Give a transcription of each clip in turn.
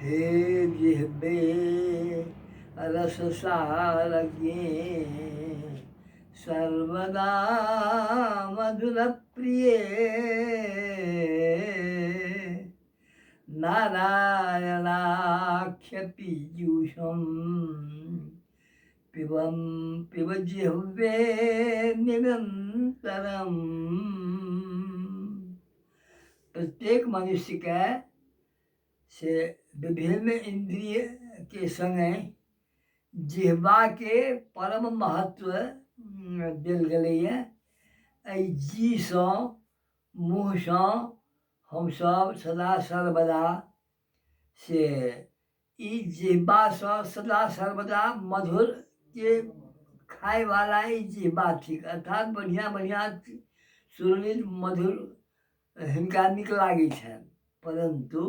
हे जिह्वे रस सारज्ञे सर्वदा मधुर प्रिय नारायणाख्य पीयूषं पिबं पिब जिह्वे निरन्तरम्। प्रत्येक मनुष्यके से विभिन्न इन्द्रियके सङ्गे जिह्वाके परम महत्व देल गेलैए। एहि जीसँ मुँहसँ हमसभ सदा सर्वदा से ई जिह्वासँ सदा सर्वदा मधुरके खायवला ई जिह्वा थिक, अर्थात बढ़िआँ बढ़िआँ सुरलित मधुर हिनका नीक लागै छनि। परन्तु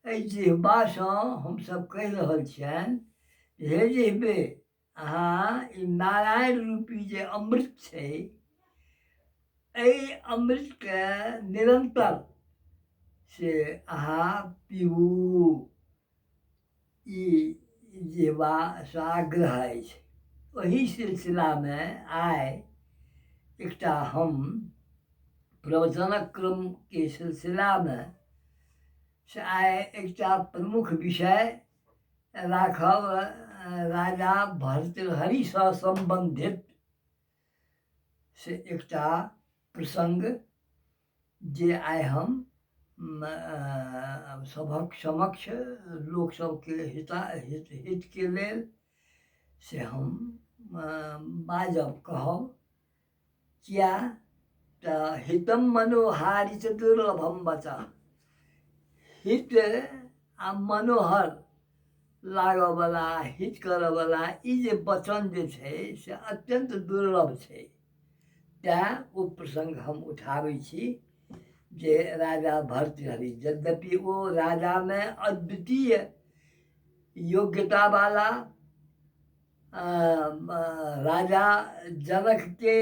एहि जिह्वासँ हमसभ कहि रहल छियनि हे जिह्वे, अहाँ ई नारायण रूपी जे अमृत छै, एहि अमृतके निरन्तर से अहाँ पीबू, ई जिह्वासँ आग्रह अछि। ओही सिलसिलामे आइ एकटा हम प्रवचनक क्रमके सिलसिलामे से आइ एकटा प्रमुख विषय राखब, राजा भर्तृहरिसँ सम्बन्धित से एकटा प्रसङ्ग जे आइ हम सभक समक्ष लोक सबके हिता हित हितके लेल से हम बाजब कहब। किया तऽ हितम मनोहारी च दुर्लभम बचा, हित आ मनोहर लागऽवला हित करऽवला ई जे वचन जे छै से अत्यन्त दुर्लभ छै। तैँ ओ प्रसङ्ग हम उठाबै छी जे राजा भर्तृहरि यद्यपि ओ राजामे अद्वितीय योग्यतावाला राजा जनकके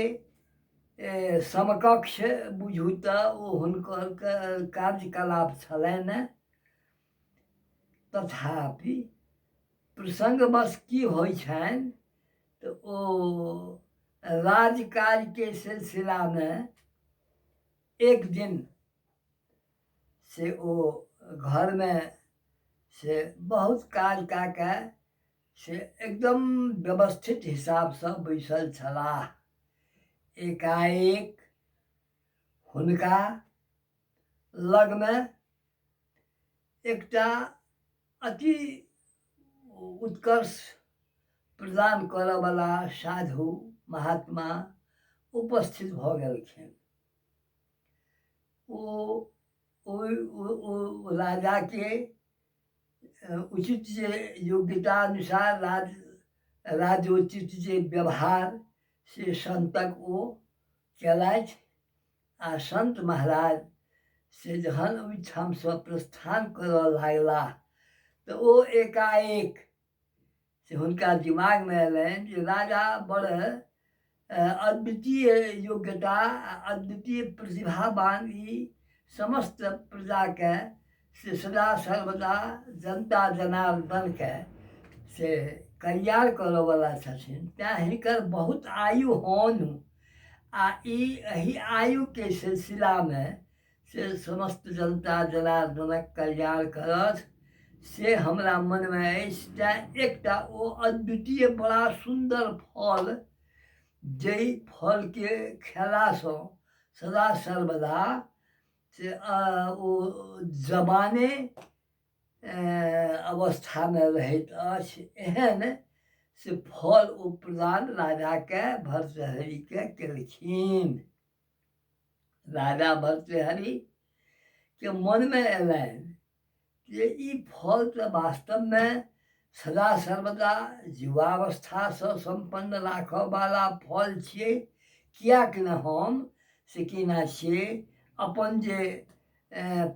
समकक्ष बुझू तऽ ओ हुनकर कार्यकलाप छलनि, तथापि प्रसङ्गवश की होइ छनि तऽ ओ राजकाजके सिलसिलामे एक दिन से ओ घरमे से बहुत काज कए कऽ से एकदम व्यवस्थित हिसाबसँ बैसल छलाह। एकाएक हुनका लगमे एकटा अति उत्कर्ष प्रदान करऽवला साधु महात्मा उपस्थित भऽ गेलखिन। ओ ओहि ओ राजाके उचित जे योग्यता अनुसार राजोचित जे व्यवहार से सन्तक ओ केलथि आ सन्त महाराज से जहन ओहिठामसँ प्रस्थान करऽ लागलाह तऽ ओ एकाएक से हुनका दिमागमे अयलनि जे राजा बड़ अद्वितीय योग्यता आ अद्वितीय प्रतिभावान ई समस्त प्रजाके से सदा सर्वदा जनता जनार्दनके से कल्याण करऽवला छथिन, तेँ हिनकर बहुत आयु होनु आ ई एहि आयुके सिलसिलामे से समस्त जनता जनार्दनक कल्याण करत से हमरा मनमे अछि। तेँ एकटा ओ अद्वितीय बड़ा सुन्दर फल जाहि फलके खेलासँ सदा सर्वदा से ओ जवाने अवस्थामे रहैत अछि, एहन से फल ओ प्रदान राजाके भर्तृहरिके केलखिन। राजा भर्तृहरिके मनमे अयलनि जे ई फल तऽ वास्तवमे सदा सर्वदा युवावस्थासँ सम्पन्न राखऽवला फल छियै, किएक ने हम से केना छियै अपन जे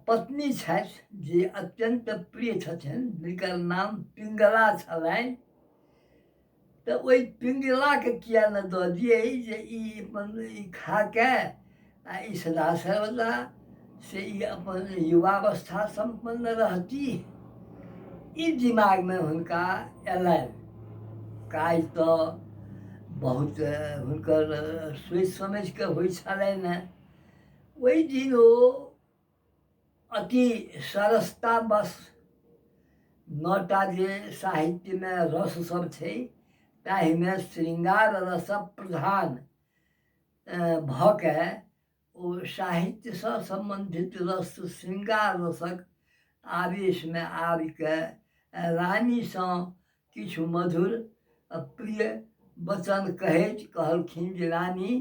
पत्नी छथि जे अत्यन्त प्रिय छथिन जिनकर नाम पिङ्गला छलनि, तऽ ओहि पिङ्गलाके किए ने दऽ दियै जे ई अपन ई खाके आ ई सदा सर्वदा से ई अपन युवावस्था सम्पन्न रहती। ई दिमागमे हुनका अयलनि। काज तऽ बहुत हुनकर सोचि समझिके होइ छलनि हेँ। ओहि दिन ओ अति सरसतावश 9टा जे साहित्यमे रस सब छै ताहिमे श्रृंगार रस प्रधान भऽ के ओ साहित्यसँ सम्बन्धित रस श्रृंगार रसक आवेशमे आबिके रानीसँ किछु मधुर प्रिय वचन कहैत कहलखिन जे रानी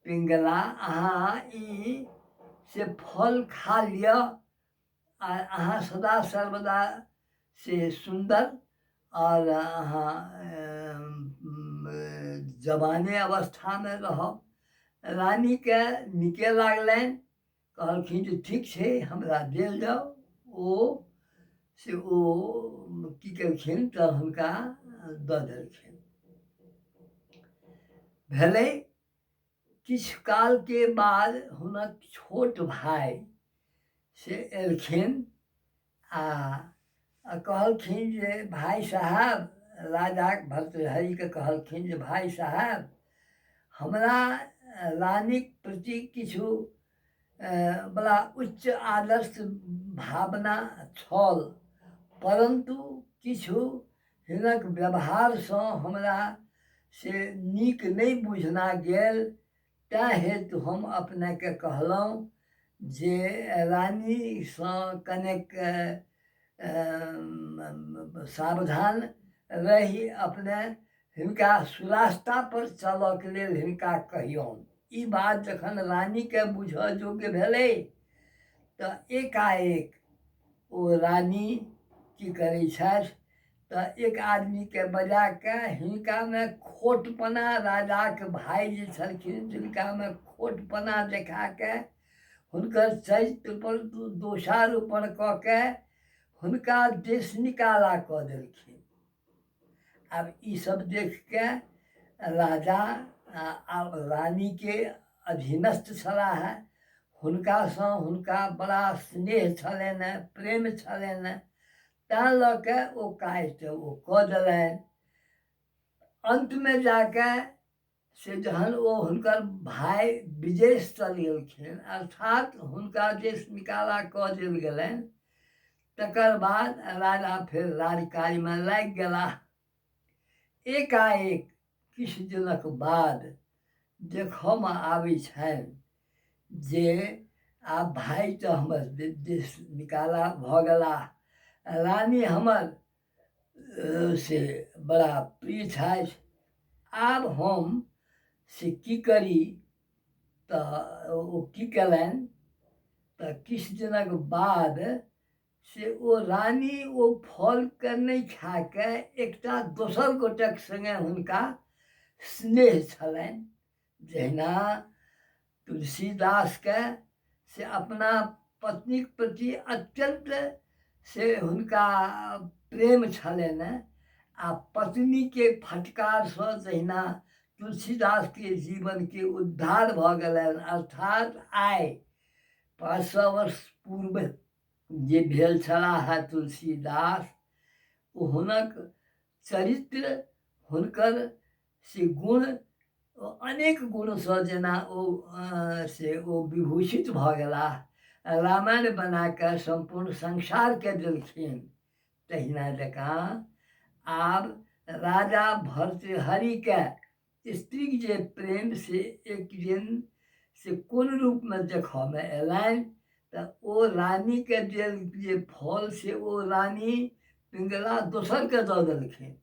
पिङ्गला, अहाँ ई से फल खा लिअ आ अहाँ सदा सर्वदा से सुन्दर आओर अहाँ जवाने अवस्थामे रहब। रानीके नीके लागलनि, कहलखिन जे ठीक छै, हमरा देल जाउ। ओ से ओ की केलखिन तऽ हुनका दऽ देलखिन। भेलै किछु कालके बाद हुनक छोट भाय से एलखिन आ कहलखिन जे भाय साहब, राजाक भर्तृहरिके कहलखिन जे भाय साहब, हमरा रानीक प्रति किछु बड़ा उच्च आदर्श भावना छल, परन्तु किछु हिनक व्यवहारसँ हमरा से नीक नहि बुझना गेल, तैँ हेतु हम अपनेके कहलहुँ जे रानीसँ कनेक सावधान रहि अपने हिनका सुरास्ता पर चलऽके लेल हिनका कहियौन। ई बात जखन रानीके बुझऽ योग्य भेलै तऽ एकाएक ओ रानी की करै छथि तऽ एक आदमीके बजा कऽ हिनकामे खोटपना, राजाके भाय जे छलखिन तिनकामे खोटपना देखा कऽ हुनकर चरित्रपर दोषारोपण कऽ के हुनका देश निकाला कऽ देलखिन। आब ईसब देखिके राजा आब रानीके अधीनस्थ छलाह हेँ, हुनकासँ हुनका बड़ा स्नेह छलनि हेँ, प्रेम छलनि हेँ, तैँ लऽ कऽ ओ काज तऽ ओ कऽ देलनि। अन्तमे जाके से जहन ओ हुनकर भाय विदेश चलि गेलखिन, अर्थात हुनका देश निकाला कऽ देल गेलनि, तकर बाद राजा फेर राजकाजमे लागि गेलाह। एकाएक किछु दिनक बाद देखऽमे आबै छनि जे आब भाय तऽ हमर देश निकाला भऽ गेलाह, रानी हमर से बड़ा प्रिय छथि, आब हम से की करी। तऽ ओ की कयलनि तऽ किछु दिनक बाद से ओ रानी ओ फलके नहि खाके एकटा दोसर गोटेक सङ्गे हुनका स्नेह छलनि। जहिना तुलसीदासके से अपना पत्नीक प्रति अत्यन्त से हुनका प्रेम छलनि आ पत्नीके फटकारसँ जहिना तुलसीदासके जीवनके उद्धार भऽ गेलनि, अर्थात आइ 500 वर्ष पूर्व जे भेल छलाह हे तुलसीदास, ओ हुनक चरित्र, हुनकर से गुण अनेक गुणसँ जेना ओ से ओ विभूषित भऽ गेलाह, रामायण बनाकऽ सम्पूर्ण संसारके देलखिन, तहिना जकाँ आब राजा भर्तृहरिके स्त्रीक जे प्रेम से एक दिन से कोन रूपमे देखऽमे अयलनि तऽ ओ रानीके देल जे फल से ओ रानी पिङ्गला दोसरके दऽ देलखिन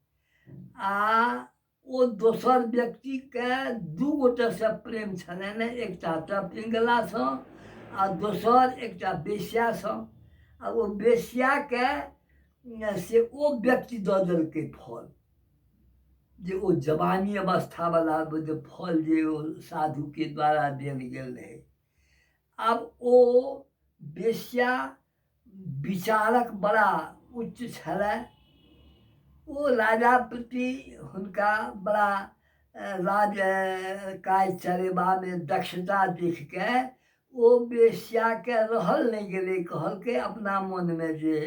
आ ओ दोसर व्यक्तिके दू गोटेसँ प्रेम छलनि, एकटा तऽ पिङ्गलासँ आ दोसर एकटा वेश्यासँ। आ ओ वेश्याके से ओ व्यक्ति दऽ देलकै फल, जे ओ जवानी अवस्थावला जे फल जे ओ साधुके द्वारा देल गेल रहै। आब ओ वेश्या विचारक बड़ा उच्च छलै, ओ राजा प्रति हुनका बड़ा राज काज चलेबामे दक्षता देखिके ओ वेश्याके रहल नहि गेलै, कहलकै अपना मोनमे जे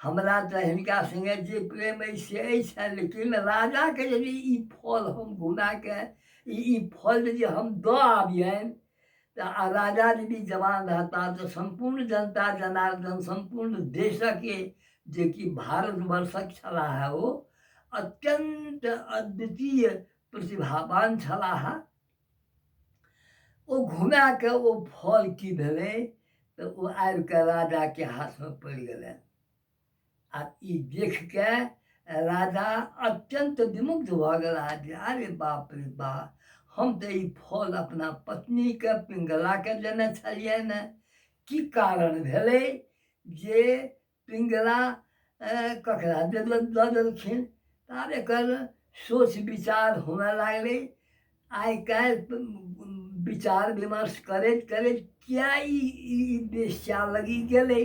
हमरा तऽ हिनका सङ्गे जे प्रेम अछि से अछि, लेकिन राजाके यदि ई फल हम घुमाके ई फल यदि हम दऽ आबियनि तऽ आ राजा यदि जवान रहता तऽ सम्पूर्ण जनता जनार्दन सम्पूर्ण देशके जेकि भारतवर्षक छलाह है ओ अत्यन्त अद्वितीय प्रतिभावान छलाह। ओ घुमाके ओ फल की भेलै तऽ ओ आबिके राजाके हाथमे पड़ि गेलनि। आ ई देखिके राजा अत्यन्त विमुग्ध भऽ गेलाह जे अरे बाप रे बा, हम तऽ ई फल अपना पत्नीके पिङ्गलाके देने छलियनि, की कारण भेलै जे पिङ्गला ककरा दऽ देलखिन। तऽ आब एकर सोच विचार होमय लागलै। आइ काल्हि विचार विमर्श करैत करैत किया ई बेस्या लगि गेलै,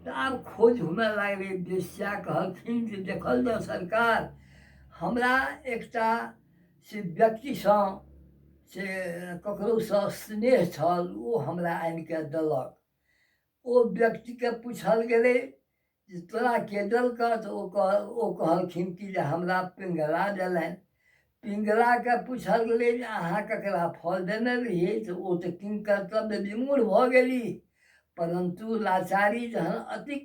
तऽ आब खोज होमय लागलै। बेस्या कहलखिन जे देखल जाउ सरकार, हमरा एकटा से व्यक्तिसँ से ककरोसँ स्नेह छल, ओ हमरा आनिके देलक। ओ व्यक्तिके पूछल गेलै जे तोरा के देलकऽ, तऽ ओ कहलखिन कि जे हमरा पिङ्गला देलनि। पिङ्गलाके पूछल गेलै जे अहाँ ककरा फल देने रहियै, तऽ ओ तऽ किंकर्तव्य विमूढ़ भऽ गेली, परन्तु लाचारी जहन अतिक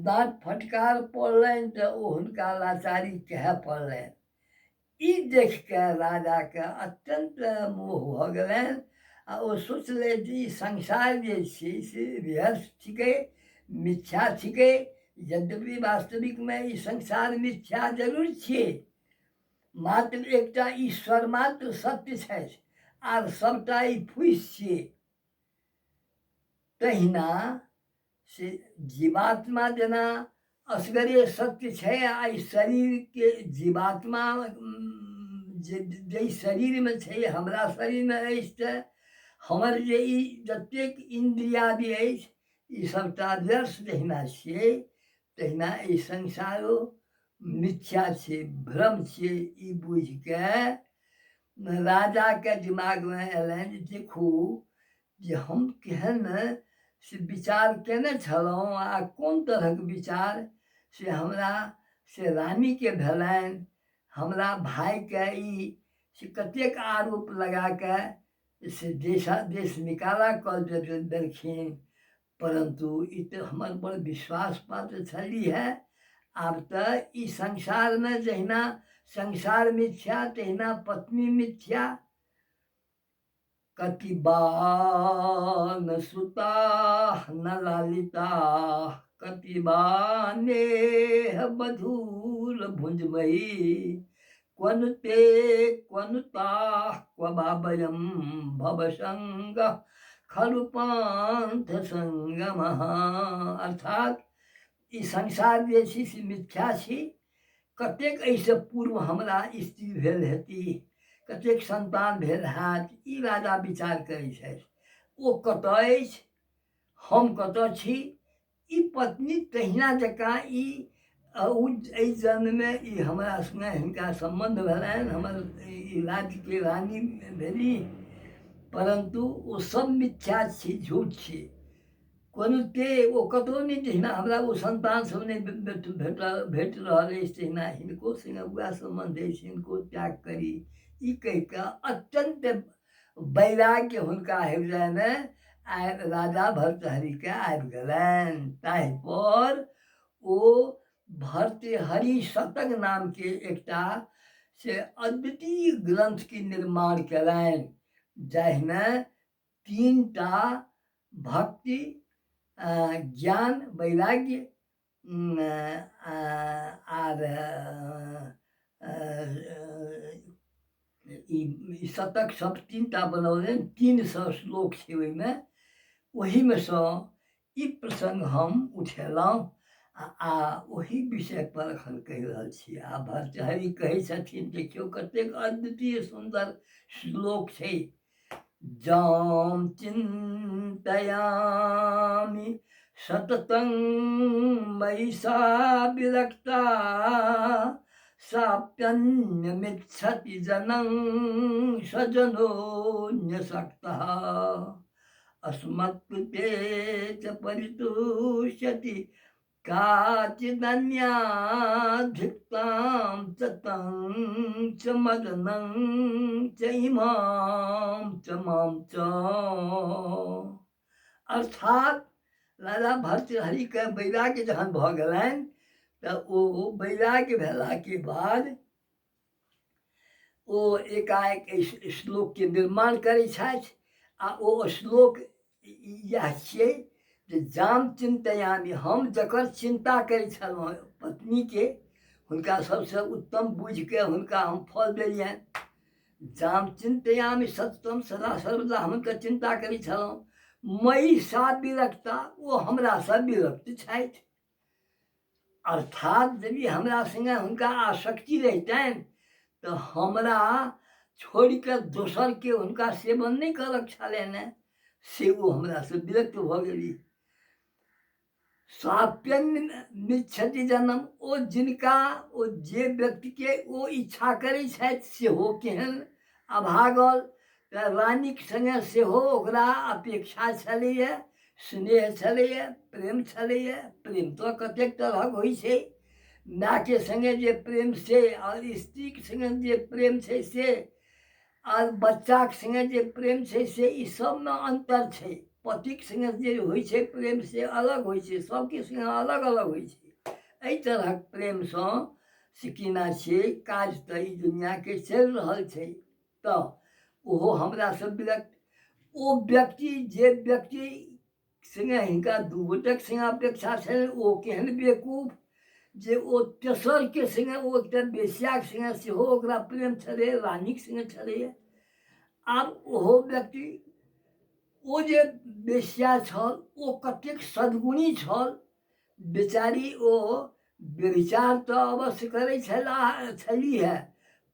दाँत फटकार पड़लनि तऽ ओ हुनका लाचारी कहय पड़लनि। ई देखिके राजाके अत्यन्त मोह भऽ गेलनि आ ओ सोचलथि जे ई संसार जे छै से व्यर्थ छिकै, मिथ्या छिकै। यद्यपि वास्तविकमे ई संसार मिथ्या जरूर छियै, मात्र एकटा ईश्वर मात्र सत्य छथि आर सबटा ई फूसि छियै। तहिना से जीवात्मा जेना असगरे सत्य छै आ एहि शरीरके जीवात्मा जे जाहि शरीरमे छै हमरा शरीरमे अछि, तऽ हमर जे ई जतेक इन्द्रियादि अछि ई सबटा व्यर्थ जहिना छियै तहिना ई संसारो मिथ्या छियै, भ्रम छियै। ई बुझिके राजाके दिमागमे अयलनि जे देखू जे हम केहन से विचार कयने छलहुँ आ कोन तरहक विचार से हमरा से रानीके भेलनि, हमरा भायके ई से कतेक आरोप लगाके से देश निकाला कऽ देलखिन, परन्तु ई तऽ हमर बड़ विश्वास पात्र छलीह। आब तऽ ई संसारमे जहिना संसार मिथ्या तहिना पत्नी मिथ्या। कतिबान सुताः न लालिताः कतिबानेह बधूल भुंजमयी क्वनुते क्वनुताः क्वबाबयं भवसंगः खलु पान्थ संगमः। अर्थात ई संसार जे छी से मिथ्या छी। कतेक एहिसँ पूर्व हमरा स्त्री भेल हेती, कतेक सन्तान भेल हैत, ई राजा विचार करै छथि। ओ कतऽ अछि, हम कतऽ छी, ई पत्नी तहिना जकाँ ई एहि जन्ममे ई हमरा सङ्गे हिनका सम्बन्ध भेलनि, हमर ई राज्यके रानी भेली, परन्तु ओ सब मिथ्या छी, झूठ छी। कोनो ते ओ कतहु नहि, जहिना हमरा ओ सन्तान सब नहि भेट रहल अछि तहिना हिनको सङ्गे वएह सम्बन्ध अछि, हिनको त्याग करी। ई कहिकऽ अत्यन्त वैराग्य हुनका हृदयमे आबि राजा भर्तृहरिके आबि गेलनि। ताहिपर ओ भर्तृहरि शतक नामके एकटा से अद्वितीय ग्रन्थके निर्माण कयलनि, जाहिमे तीनटा भक्ति, ज्ञान, वैराग्य आर ई शतक सब तीनटा बनौलनि। 300 श्लोक छै ओहिमे। ओहिमे सँ ई प्रसङ्ग हम उठेलहुँ आ ओही विषयपर एखन कहि रहल छी। आ भर्तृहरि कहै छथिन, देखियौ कतेक अद्वितीय सुन्दर श्लोक छै। जां चिन्तयामि सततं मयि सा विरक्ता साप्यन्यमिच्छति जनं सजनोऽन्यसक्तः अस्मत्कृते च परितुष्यति काचिदन्याधिक्तां च तं च मदनं च इमां च मां च। अर्थात राजा भर्तृहरिके वैराग्य जहन भऽ गेलनि तऽ ओ वैराग्य भेलाके बाद ओ एकाएक एहि श्लोकके निर्माण करै छथि। आ ओ श्लोक इएह छियै जे जाम चिन्तयामि, हम जकर चिन्ता करै छलहुँ पत्नीके, हुनका सबसँ उत्तम बुझिके हुनका हम फल देलियनि। जाम चिन्तयामि सततम, सदा सर्वदा हम हुनकर चिन्ता करै छलहुँ। मयि सा विरक्ता, ओ हमरासँ विरक्त छथि। अर्थात यदि हमरा सङ्गे हुनका आसक्ति रहितनि तऽ हमरा छोड़ि कऽ दोसरके हुनका सेवन नहि करक छलनि, से ओ हमरासँ विरक्त भऽ गेली। साप्यन्य मिच्छति जन्म, ओ जिनका ओ जे व्यक्तिके ओ इच्छा करै छथि सेहो केहन अभागल। तऽ रानीक सङ्गे सेहो ओकरा अपेक्षा छलैए, स्नेह छलैए, प्रेम छलैए। प्रेम तऽ कतेक तरहक होइ छै, मायके सङ्गे जे प्रेम से, आओर स्त्रीके सङ्गे जे प्रेम छै से, आओर बच्चाके सङ्गे जे प्रेम छै से, ई सबमे अन्तर छै। पतिके सङ्गे जे होइ छै प्रेम से अलग होइ छै, सबके सङ्गे अलग अलग होइ छै। एहि तरहक प्रेमसँ से केना छियै काज तऽ ई दुनिआँके चलि रहल छै। तऽ ओहो हमरासँ विरक्त, ओ व्यक्ति जे व्यक्ति सङ्गे हिनका दू गोटेके सङ्गे अपेक्षा छनि ओ केहन बेकूफ जे ओ तेसरके सङ्गे, ओ एकटा वेश्याके सङ्गे सेहो ओकरा प्रेम छलै, रानीके सङ्गे छलैए। आब ओहो व्यक्ति ओ जे वेश्या छल ओ कतेक सद्गुणी छल बेचारी, ओ व्यभिचार तऽ अवश्य करै छलाह छलीह,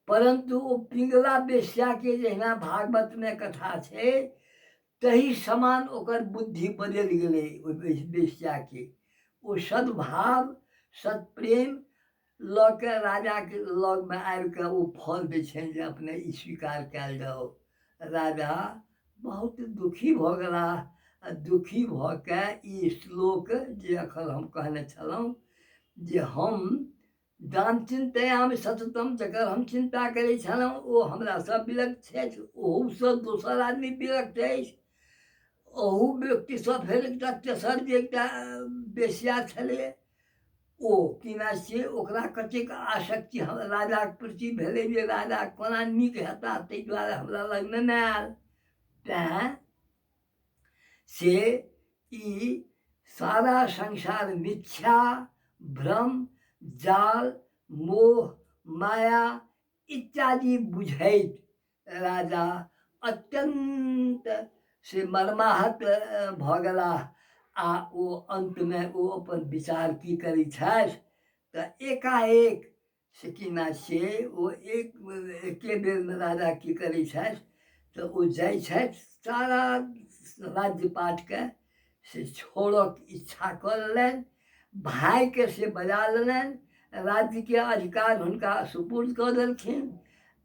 परन्तु ओ पिंगला वेश्याके जहिना भागवतमे कथा छै तही समान ओकर बुद्धि बदलि गेलै ओहि वेश्याके। ओ सद्भाव सत्प्रेम लऽ कऽ राजाके लगमे आबि कऽ ओ फल दै छनि जे अपने ई स्वीकार कयल जाउ। राजा बहुत दुखी भऽ गेलाह आ दुखी भऽ कऽ ई श्लोक जे एखन हम कहने छलहुँ जे हम दान चिन्तयामि सततम, जकर हम चिन्ता करै छलहुँ ओ हमरासँ विरक्त छथि, ओहूसँ दोसर आदमी विरक्त अछि, ओहू व्यक्तिसँ फेर एकटा तेसर जे एकटा वेश्या छलै ओ केना से ओकरा कतेक आसक्ति राजाके प्रति भेलै जे राजा कोना नीक हेताह, ताहि दुआरे हमरा लगमे नहि आयल। तैँ से ई सारा संसार मिथ्या, भ्रम, जाल, मोह, माया इत्यादि बुझैत राजा अत्यन्त से मर्माहत भऽ गेलाह। आ ओ अन्तमे ओ अपन विचार की करै छथि तऽ एकाएक से की ना से ओ एक एके बेरमे राजा की करै छथि तऽ ओ जाइ छथि सारा राज्य पाटके से छोड़ऽके इच्छा कऽ लेलनि, भायके से बजा लेलनि, राज्यके अधिकार हुनका सुपुर्द कऽ देलखिन।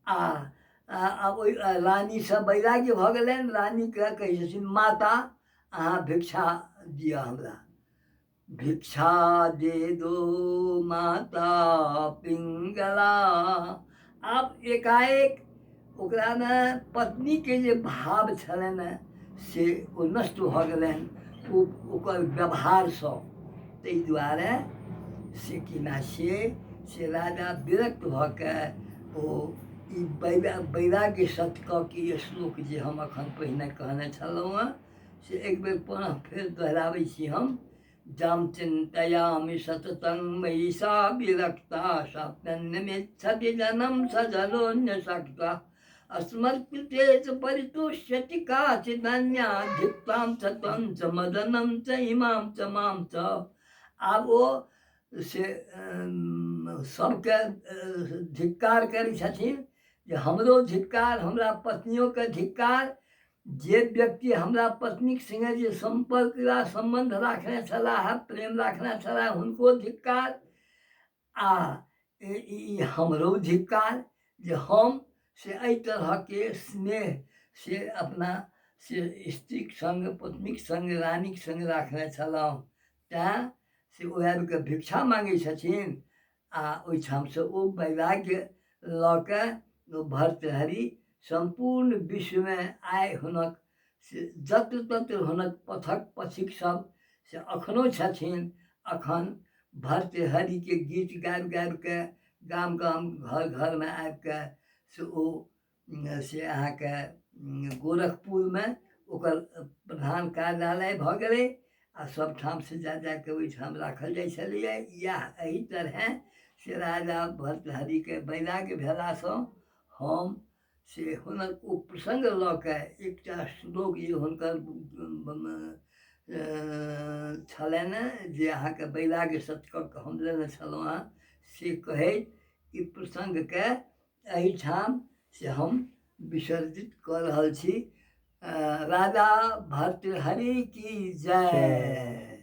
आ ओहि रानीसँ वैराग्य भऽ गेलनि। रानीके कहै छथिन माता अहाँ भिक्षा दिअ हमरा, भिक्षा दे दो माता पिंगला। आब एकाएक ओकरामे पत्नीके जे भाव छलनि से ओ नष्ट भऽ गेलनि ओ ओकर व्यवहारसँ। ताहि दुआरे से केना से राजा विरक्त भऽ कऽ ओ ई वैराग्य शतकके ई श्लोक जे हम एखन पहिने कहने छलहुँ हेँ से एक बेर पुनः फेर दोहराबै छी हम। जाम चिन्तयामि सततं मयि सा विरक्ता साप्यन्यमिच्छति जनम सजलोन्य शक्ता अस्मत्कृते च परितुष्यति काचिदन्या धिक्तां च तं च मदनं च इमां च मां च। आब ओ से सबके धिक्कार करै छथिन जे हमरो धिक्कार, हमरा पत्नियोके धिक्कार, जे व्यक्ति हमरा पत्नीक सङ्गे जे सम्पर्क या सम्बन्ध राखने छलाह, प्रेम राखने छलाह, हुनको धिक्कार, आ ई हमरो धिक्कार जे हम से एहि तरहके स्नेह से अपना से स्त्रीक सङ्ग, पत्नीक सङ्ग, रानीक सङ्ग राखने छलहुँ। तैँ से ओ आबि कऽ भिक्षा माँगै छथिन आ ओहिठामसँ ओ वैराग्य लऽ कऽ ओ भर्तृहरि सम्पूर्ण विश्वमे आइ हुनक से जत्र तत्र हुनक पथक पथिक सब से एखनो छथिन। एखन भर्तृहरिके गीत गाबि गाबिके गाम गाम घर घरमे आबिके से ओ से अहाँके गोरखपुरमे ओकर प्रधान कार्यालय भऽ गेलै आ सभठामसँ जा जा कऽ ओहिठाम राखल जाइ छलैए। इएह एहि तरहेँ से राजा भर्तृहरिके वैराग्य भेलासँ हम से हुनक ओ प्रसङ्ग लऽ कऽ एकटा श्लोक जे हुनकर छलनि जे अहाँके वैराग्य शतकक हम लेने छलहुँ हेँ से कहैत ई प्रसङ्गके एहिठाम से हम विसर्जित कऽ रहल छी। राजा भर्तृहरि की जय।